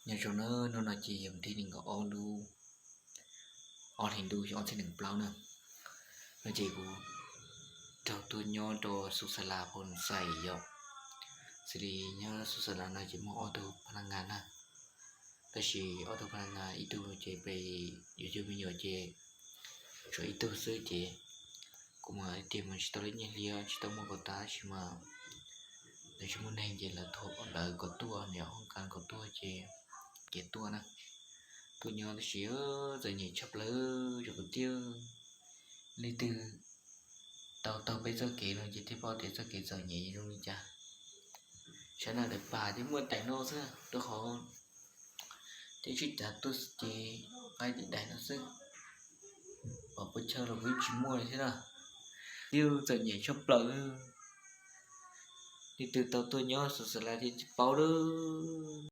Nyob zoo na, hnub no ces yog hnub tim nees nkaum ob lub, ob hlis ntuj xyoo ob txhiab nees nkaum plaub na. No ces kuv raug tuaj nyob rau xus xas las pha xais yom. Xws li nyob xus xas las no ces muaj ob tug pha las ngas na, tab sis ob tug pha las ngas ib tug ces pem yuav yug me nyuam ces tshuav ib tug xwb ces kuv mas tiag mas tsis tau lub nyiaj hli, tsis tau muaj kom tas tab sis mas nws tsis muaj neeg ces lawv kom tuaj, niam hoob kas kom tuaj ces, ces tuaj na. Tuaj nyob tab sis txom nyem tshaj plaws rau kuv thiab. Leej twg tau taug peb txoj kev no ces thiaj paub tias txoj kev txom nyem zoo li cas. Sab na daim pam ces muaj daim no xwb rau qhov ces tsis tas tuaj ces nqa daim no xwb, pom puas chaw los kuv tsis muaj li thiab na. Twb txom nyem tshaj plaws. Leej twg tau tuaj nyob xus xas las ces tsis paub lawm.